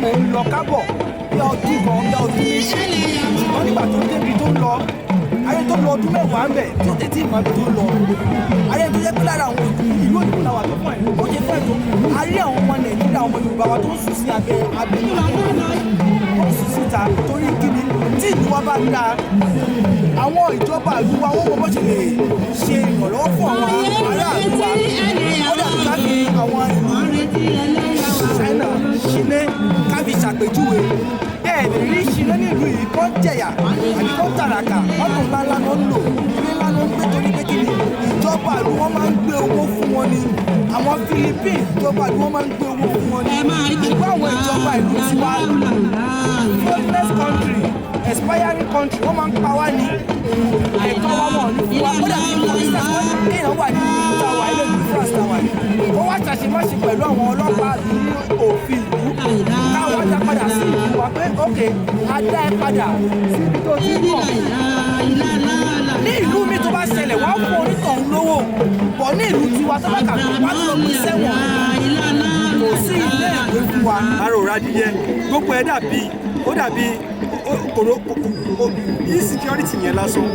Mò ń lọ kábọ̀ bí ọdún kan, bí ọdún 2, ṣùgbọ́n nígbà tó débi tó ń lọ, ayé tó lọ ọdún 10 ń bẹ̀ tí ó tètè mọ ibi tó ń lọ. Ayé tó jẹ́ pé lára àwọn ìlú òyìnbó làwà tó fún ẹ̀ ó ṣe fún ẹ̀ tó a rí àwọn ọmọ Nàìjíríà, ọmọ Yorùbá wa tó ń sùn sí abẹ́ tó ń sùn síta. Torí kíni? Tí ìlú wa bá dáa, àwọn ìjọba ìlú wa, wọ́n mọ bó ṣe lè ṣe ìrànlọ́wọ́ fún àwọn aráàlú wa. Ó dàbí ká fi àwọn ìlú China, Ṣíné, ká fi ṣàpèjúwe. Ẹ lè rí Ṣíné ní ìlú yìí kó jẹ̀yà àbí kó tàràkà. Mọ́tò ńláńlá ló ń lò, ilé ńlá ló ń gbé. Torí pé kíni? Ìjọba ìlú wọn máa ń gbé owó fún wọn ni. Àwọn Philippines, ìjọba ìlú wọn máa ń gbé owó fún wọn ni. Ṣùgbọ́n àwọn ìjọba ìlú tiwa, failed country, expiring country, wọ́n máa ń pa wá ní ẹ̀tọ́ wa, wọn ní fún wa. Ó dàbí, for instance, wọ́n kéèyàn wà ní ìlú táwa, ilé ìlú France táwa yìí, ó wá ṣàṣemáṣe pẹ̀lú àwọn ọlọ́pàá àbí òfin ìlú, káwọn dá padà sí ìlú wa pé, "OK, a dá ẹ padà sí ibi tó ti ń bọ̀." Ní ìlú mi, tó bá ṣẹlẹ̀, wọ́n á fún onítọ̀hún lówó bọ̀. Ní ìlú tiwa, tó bá kàwé, wọ́n á lọ gbé sẹ́wọ̀n. Kò sí ilé ìwé fún wa. Ara òrà adìyẹ, gbogbo ẹ dàbí, ó dàbí kòrò insecurity yẹn lásán,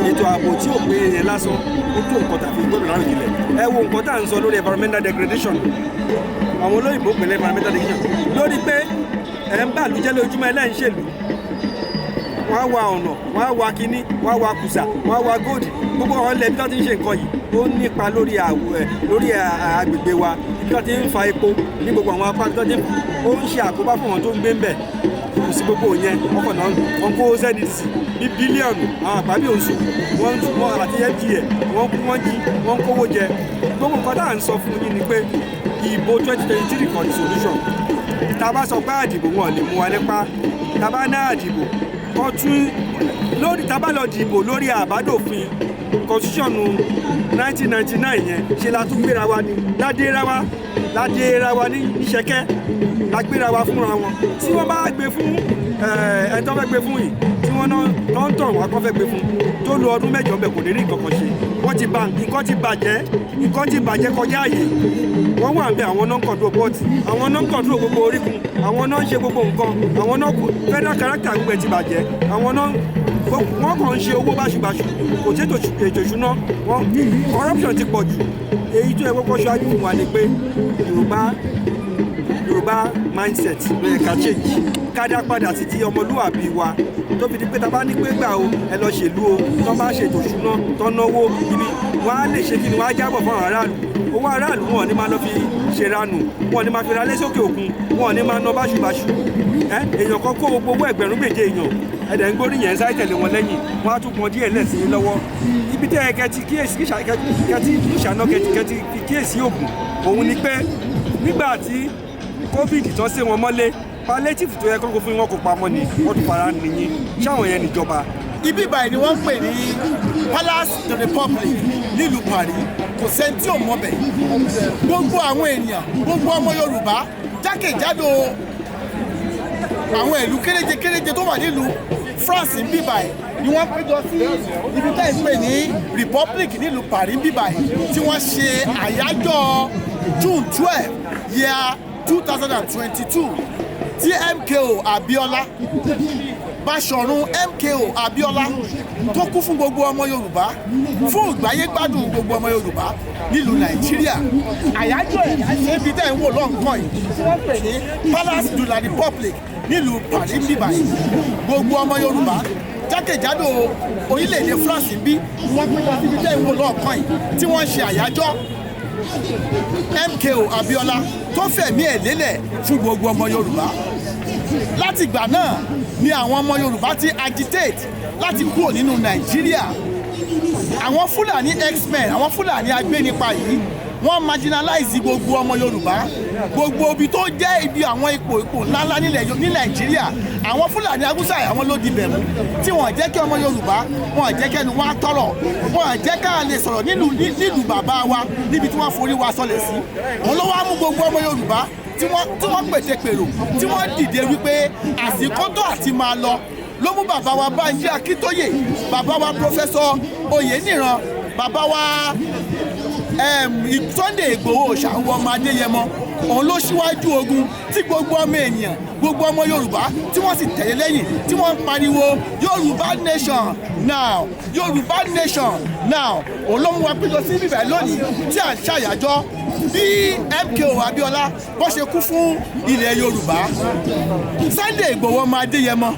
ètò ààbò tí ò péye yẹn lásán, ó tó nǹkan tàbí gbọ́dọ̀ láròjinlẹ̀. Ẹ wo nǹkan tá à ń sọ lórí environmental degradation, àwọn olóyìnbó pẹ̀lú environmental degradation, lórí pé ẹ̀ ń bàlújẹ́ lójúmọ́ ẹlẹ́yìn ṣèlú. Wọ́n á wa ọ̀nà, wọ́n á wa kínní, wọ́n á wa kùsà, wọ́n á wa gold, gbogbo àwọn ilẹ̀ ibi tó ti ń ṣe nǹkan yìí, ó nípa lórí àwọ̀ ẹ̀, lórí agbègbè wa. Ibi tó ti ń fa epo ní gbogbo àwọn apá tó ti ń, ó ń ṣe àkóbá fún àwọn tó ń gbé ń bẹ̀. Kò sí gbogbo yẹn. Ọkọ̀ náà wọ́n kó ZDC ní bílíọ̀nù, àwọn àgbábí oṣù wọ́n wọ́n àti FGN, wọ́n kú, wọ́n jí, wọ́n kówó jẹ. Gbogbo nǹkan tá à ń sọ fún yín ni pé ìbò 2023 kan ní solution. Tá a bá sọ pé àdìbò, wọn lè mú wa nípa. Tá a bá ná àdìbò kọ́ tún lórí, tá a bá lọ dìbò lórí àbádòfin constitution 1999 yẹn, ṣe la tún gbéra wa ní ládéra wa ní níṣẹ́kẹ́ la gbéra wa fúnra wọn. Tí wọ́n bá gbé fún ẹni tó fẹ́ gbé fún yìí, tí wọ́n náà tó ń tàn wá kọ́ fẹ́ gbé fún, tó lo ọdún 8 bẹ̀, kò ní rí nǹkan kan ṣe. Wọ́n ti ba nǹkan, ti bàjẹ́, nǹkan ti bàjẹ́ kọjá àyè. Wọ́n wà ń bẹ, àwọn náà ń control port, àwọn náà ń control gbogbo orígun, àwọn náà ń ṣe gbogbo nǹkan, àwọn náà federal character, gbogbo ẹ̀ ti bàjẹ́. Àwọn náà wọ́n kàn ń ṣe owó báṣubàṣu, kò sí ètò ìṣúná wọn, corruption ti pọ̀ jù. Èyí tó yẹ kókó ṣáájú fún wa ni pé Yorùbá mindset ló yẹ ká change, ká dá padà sí ti ọmọlúwàbí wa, tó fi di pé tá a bá ní pé gbà o, ẹ lọ ṣèlú o, tó bá ṣètò ìṣúná, tó náwó ibi, wọn á lè ṣe kí ni, wọn á jábọ̀ fún àwọn aráàlú. Owó aráàlú, wọn ò ní máa lọ fi ṣèrànù, wọn ò ní máa fi ra lé sókè òkun, wọn ò ní máa ná báṣubàṣu. Ẹ èèyàn kan kó gbogbo owó ẹgbẹ̀rún méje èèyàn, ẹ̀dẹ̀ ń gbóríyìn, ẹ̀ ń sáré tẹ̀lé wọn lẹ́yìn, wọn á tún pọn díẹ̀ lẹ̀ sí i lọ́wọ́. Ibi tẹ́ ẹ kẹtí kíyèsí, kẹtí ìṣàná, kẹtí kíyèsí ògùn òun ni pé nígbà tí COVID tán sí wọn mọ́lé, palliative tó yẹ kókó fún wọn kó pamọ́ ni wọ́n tún fara nìyí. Ṣáwọn yẹn níjọba? Ibi báyìí ni wọ́n ń pè ní Palace de Republic nílùú Paris. Kò sẹ́ni tí ò mọ̀ bẹ̀. Gbogbo àwọn ènìyàn, gbogbo ọmọ Yorùbá jákèjádò àwọn ìlú kéréje kéréje tó wà nílùú France ń bí báyìí ni wọ́n péjọ sí ibi tá ń pè ní Republic nílùú Paris ń bí báyìí, tí wọ́n ṣe àyájọ́ June 12, year 2022, tí MKO Abiola, Báṣọ̀run MKO Abiola, tó kú fún gbogbo ọmọ Yorùbá, fún ìgbáyégbádùn gbogbo ọmọ Yorùbá nílùú Nàìjíríà. Àyájọ́ ẹ̀ ṣe ibi tẹ́ ń wò lọ́nkàn yìí, tí wọ́n pè ní Palace de la Republic nílùú Paris ń bíbáyìí. Gbogbo ọmọ Yorùbá jákèjádò orílẹ̀-èdè France ń bí, wọ́n péjọ síbi tẹ́ ń wò lọ́ọ̀kan yìí, tí wọ́n ṣe àyájọ́ MKO Abiola tó fẹ̀mí ẹ̀ lélẹ̀ fún gbogbo ọmọ Yorùbá. Láti ìgbà náà ni àwọn ọmọ Yorùbá ti agitate láti kúrò nínú Nàìjíríà. Àwọn Fúlàní herdsmen, àwọn Fúlàní agbénipa yìí, wọ́n marginalize gbogbo ọmọ Yorùbá. Gbogbo ibi tó jẹ́ ibi àwọn ipò ńláńlá nílẹ̀ ní Nàìjíríà, àwọn Fúlàní Haúsá, àwọn ló dibẹ̀ mú, tí wọ́n jẹ́ kí ọmọ Yorùbá, wọ́n jẹ́ kẹ́nu wọn á tọrọ, wọ́n jẹ́ ká lè sọ̀rọ̀ nílùú bàbá wa, níbi tí wọ́n forí wa sọlẹ̀ sí. Òun ló wá mú gbogbo ọmọ Yorùbá tí wọ́n pète pèrò, tí wọ́n dìde wípé àsìkò tó àti máa lọ, ló mú bàbá wa Bánjí Akíntóyè, bàbá wa Professor Oyèníran, bàbá wa Sunday Ìgbòho, ṣàwọn ọmọ Adéyẹmọ. Òun ló ṣíwájú ogun tí gbogbo ọmọ ènìyàn, gbogbo ọmọ Yorùbá tí wọ́n sì tẹ̀lé lẹ́yìn, tí wọ́n ń pariwo "Yorùbá nation now, Yorùbá nation now". Òun ló mú wa péjọ sí bíbẹ̀ lónìí tí à ń ṣàyájọ́ bí MKO Abiola bó ṣe kú fún ilẹ̀ Yorùbá. Sunday Ìgbòho ọmọ Adéyẹmọ,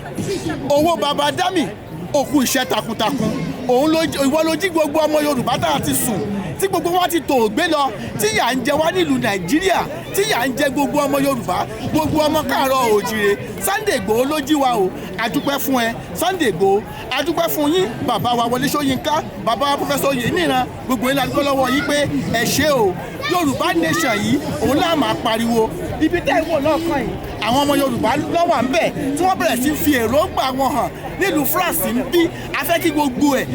owó baba dami, òkú iṣẹ́ takuntakun. Òun ló, ìwọ ló jí gbogbo ọmọ Yorùbá tá a ti sùn, tí gbogbo wọn ti tò gbé lọ, tí yà ń jẹ wá nílùú Nàìjíríà, tí yà ń jẹ gbogbo ọmọ Yorùbá, gbogbo ọmọ káàárọ̀ òjìrè. Sunday Ìgbòho ló jí wa o. Àdúpẹ́ fún ẹ, Sunday Ìgbòho. Àdúpẹ́ fún yín, bàbá wa Wọlé Ṣóyínká, bàbá wa Professor Oyèníran. Gbogbo yín la dúpẹ́ lọ́wọ́ yín pé ẹ ṣé o. Yorùbá nation yìí, òun náà máa pariwo. Ibi tẹ́ ẹ wò lọ́ọ̀kan yìí, àwọn ọmọ Yorùbá lọ́wọ́ ń bẹ̀ tí wọ́n bẹ̀rẹ̀ sí fi èròǹgbà wọn hàn nílùú France ń bí. A fẹ́ kí gbogbo ẹ̀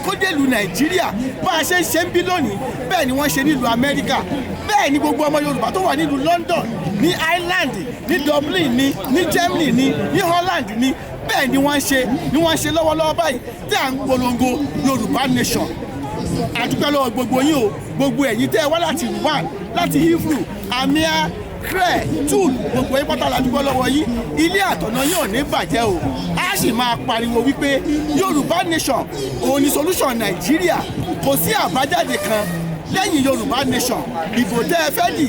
kó délùú Nàìjíríà. Bá a ṣe ń ṣe ń bí lónìí, bẹ́ẹ̀ ni wọ́n ṣe nílùú Amẹ́ríkà, bẹ́ẹ̀ ni gbogbo ọmọ Yorùbá tó wà nílùú London, ní Ireland, ní Dublin, ní Germany, ní Holland ní, bẹ́ẹ̀ ni wọ́n ṣe ni wọ́n ṣe lọ́wọ́lọ́wọ́ báyìí tí à ń polongo Yorùbá nation. Àdúpẹ́ lọ́wọ́ gbogbo yín o, gbogbo ẹ̀yin tẹ́ ẹ wá láti Rouen, láti Évreux, Amiens, Creil, Toul, gbogbo yín pátá la dúpẹ́ lọ́wọ́ yín. Ilé àtọ̀nà yín ò ní bàjẹ́ o. A sì máa pariwo wípé Yorùbá nation òun ni solution Nàìjíríà. Kò sí àbájáde kan lẹ́yìn Yorùbá nation. Ìbò tẹ́ ẹ fẹ́ dì,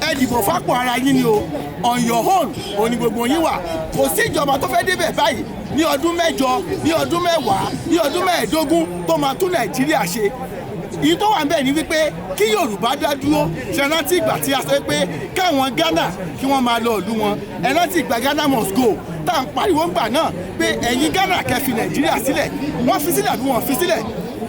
ẹ dìbò fápò ara yín ni o. On your own òun ni gbogbo yín wà. Kò sí ìjọba tó fẹ́ débẹ̀ báyìí ní ọdún 8, ní ọdún 10, ní ọdún 15 tó máa tún Nàìjíríà ṣe. Èyí tó wà ń bẹ̀ ni wípé kí Yorùbá dá dúró. Ṣe rántí ìgbà tí a sọ pé káwọn Ghana kí wọ́n máa lọ ìlú wọn? Ẹ rántí ìgbà "Ghana must go" tá à ń pariwo ńgbà náà pé ẹ̀yin Ghana, kẹ́ fi Nàìjíríà sílẹ̀? Wọ́n fi sílẹ̀ bí wọ́n fi sílẹ̀?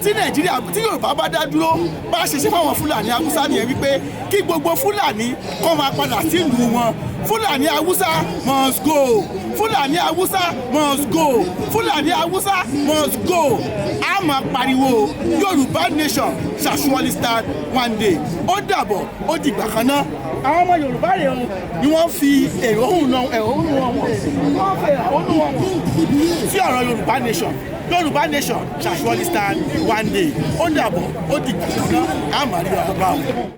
Tí Nàìjíríà, tí Yorùbá bá dá dúró, bá a ṣe ṣe fáwọn Fúlàní Haúsá nìyẹn, wípé kí gbogbo Fúlàní kó máa padà sílùú wọn. Fúlàní Haúsá must go, Fúlàní Haúsá must go, Fúlàní Haúsá must go. A máa pariwo "Yorùbá nation shall surely stand one day". Ó dàbọ̀, ó dìgbà kan náà. Àwọn ọmọ Yorùbá rẹ̀ o ni wọ́n fi èròhùn wọn wọ́n fi ẹ̀hónú wọn wọ̀n sí ọ̀rọ̀ Yorùbá nation. Yorùbá nation shall surely stand one day. Ó dàbọ̀, ó dìgbà kan náà. A máa rí ọ̀rọ̀ báwọn.